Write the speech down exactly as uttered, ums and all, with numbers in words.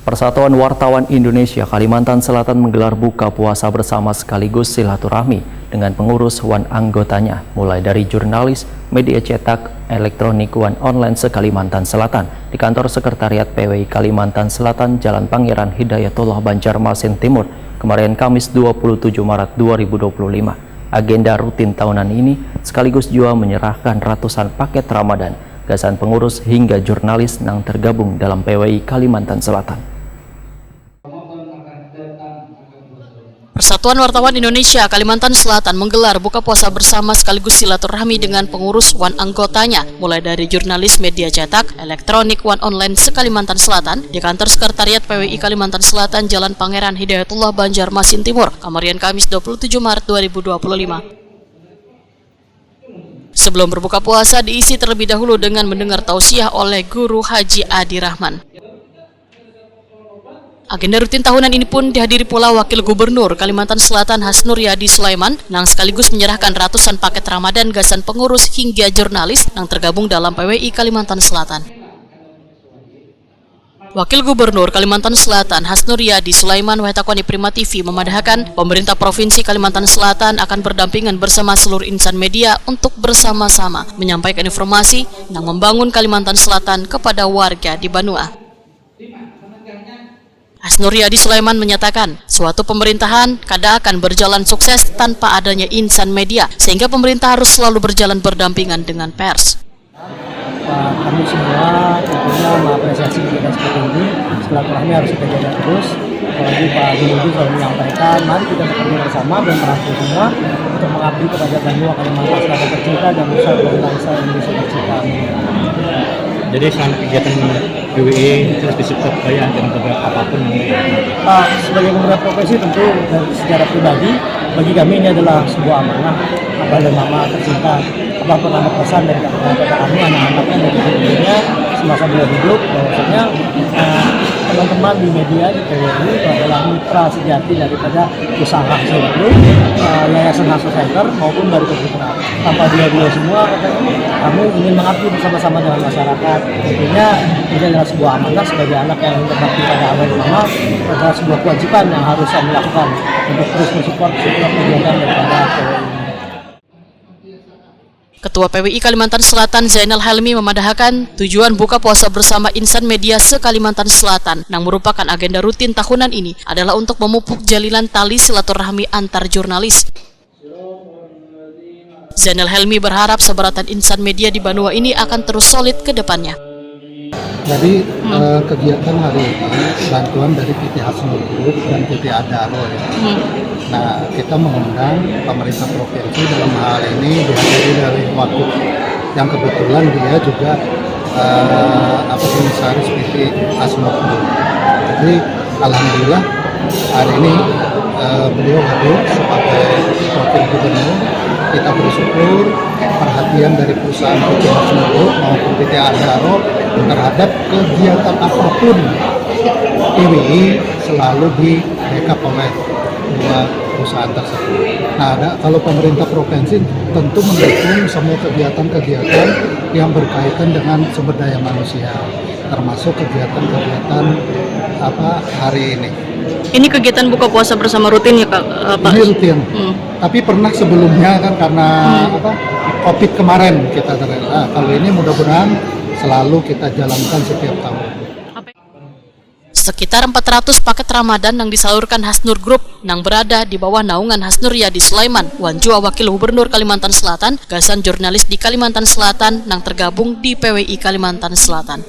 Persatuan Wartawan Indonesia Kalimantan Selatan menggelar buka puasa bersama sekaligus silaturahmi dengan pengurus wan anggotanya, mulai dari jurnalis, media cetak, elektronik, wan online se-Kalimantan Selatan di kantor sekretariat P W I Kalimantan Selatan, Jalan Pangeran Hidayatullah, Banjarmasin Timur, kemarin Kamis dua puluh tujuh Maret dua ribu dua puluh lima. Agenda rutin tahunan ini sekaligus jua menyerahkan ratusan paket Ramadan gasan pengurus hingga jurnalis nang tergabung dalam P W I Kalimantan Selatan. Persatuan Wartawan Indonesia Kalimantan Selatan menggelar buka puasa bersama sekaligus silaturahmi dengan pengurus wan anggotanya, mulai dari jurnalis, media cetak, elektronik, wan online se-Kalimantan Selatan di kantor sekretariat P W I Kalimantan Selatan, Jalan Pangeran Hidayatullah, Banjarmasin Timur, kamarian Kamis dua puluh tujuh Maret dua ribu dua puluh lima. Sebelum berbuka puasa diisi terlebih dahulu dengan mendengar tausiah oleh Guru Haji Adi Rahman. Agenda rutin tahunan ini pun dihadiri pula Wakil Gubernur Kalimantan Selatan Hasnur Yadi Sulaiman, nang sekaligus menyerahkan ratusan paket Ramadan gasan pengurus hingga jurnalis nang tergabung dalam P W I Kalimantan Selatan. Wakil Gubernur Kalimantan Selatan Hasnur Yadi Sulaiman wahtakoni Prima T V memadahakan, pemerintah Provinsi Kalimantan Selatan akan berdampingan bersama seluruh insan media untuk bersama-sama menyampaikan informasi nang membangun Kalimantan Selatan kepada warga di banua. Hasnur Yadi Sulaiman menyatakan, suatu pemerintahan kada akan berjalan sukses tanpa adanya insan media, sehingga pemerintah harus selalu berjalan berdampingan dengan pers. Pak, kami semua tentunya mengapresiasi kegiatan seperti ini. Silaturahmi harus kita jaga terus. Apalagi Pak Gubernur selalu menyampaikan, mari kita bekerja bersama dan merangkul semua untuk mengabdi kepada banua Kalimantan Selatan tercinta dan nusa dan bangsa Indonesia tercinta. Amin. Jadi selama kegiatan P W I terus disupport oleh agenda apapun ini. Pak, sebagai pemerintah provinsi tentu dari secara pribadi, bagi kami ini adalah sebuah amanah. Abah dan Mama tercinta, Abah pernah berpesan dari kakak-kakak kami, anak-anaknya, dari ibu-ibunya, semasa beliau hidup, bahwasanya, eh, teman-teman di media, di P W I itu adalah mitra sejati daripada usaha hasil group, eh, Yayasan Hasil Center maupun Bariton Putra. Tanpa beliau-beliau semua, kami ingin mengabdi bersama-sama dengan masyarakat. Tentunya ini adalah sebuah amanah sebagai anak yang berbakti pada abah dan mama, adalah sebuah kewajiban yang harus kami lakukan untuk terus mensupport setiap kegiatan daripada P W I. Ketua P W I Kalimantan Selatan Zainal Helmi memadahakan, tujuan buka puasa bersama insan media se-Kalimantan Selatan nang merupakan agenda rutin tahunan ini adalah untuk memupuk jalinan tali silaturahmi antar jurnalis. Zainal Helmi berharap sabarataan insan media di banua ini akan terus solid ke depannya. Jadi, eh, kegiatan hari ini bantuan dari P T Hasnur Group dan P T Adaro, ya. Nah, kita mengundang pemerintah provinsi, dalam hal ini dihadiri dari Wagub yang kebetulan dia juga, eh, apa, komisaris P T Hasnur Group. Jadi, alhamdulillah hari ini, eh, beliau hadir sebagai wakil gubernur. Kita bersyukur perhatian dari perusahaan P T Hasnur Group maupun P T Adaro terhadap kegiatan apapun P W I selalu di-backup oleh dua perusahaan tersebut. Nah, ada, kalau pemerintah provinsi tentu mendukung semua kegiatan-kegiatan yang berkaitan dengan sumber daya manusia, termasuk kegiatan-kegiatan apa hari ini. Ini kegiatan buka puasa bersama rutin ya, Kak, eh, Pak? Ini rutin. Hmm. Tapi pernah sebelumnya kan karena apa, covid kemarin kita ter-, nah, kalau ini mudah-mudahan selalu kita jalankan setiap tahun. Sekitar empat ratus paket Ramadan nang disalurkan Hasnur Group nang berada di bawah naungan Hasnur Yadi Sulaiman, wan jua Wakil Gubernur Kalimantan Selatan, gasan jurnalis di Kalimantan Selatan nang tergabung di P W I Kalimantan Selatan.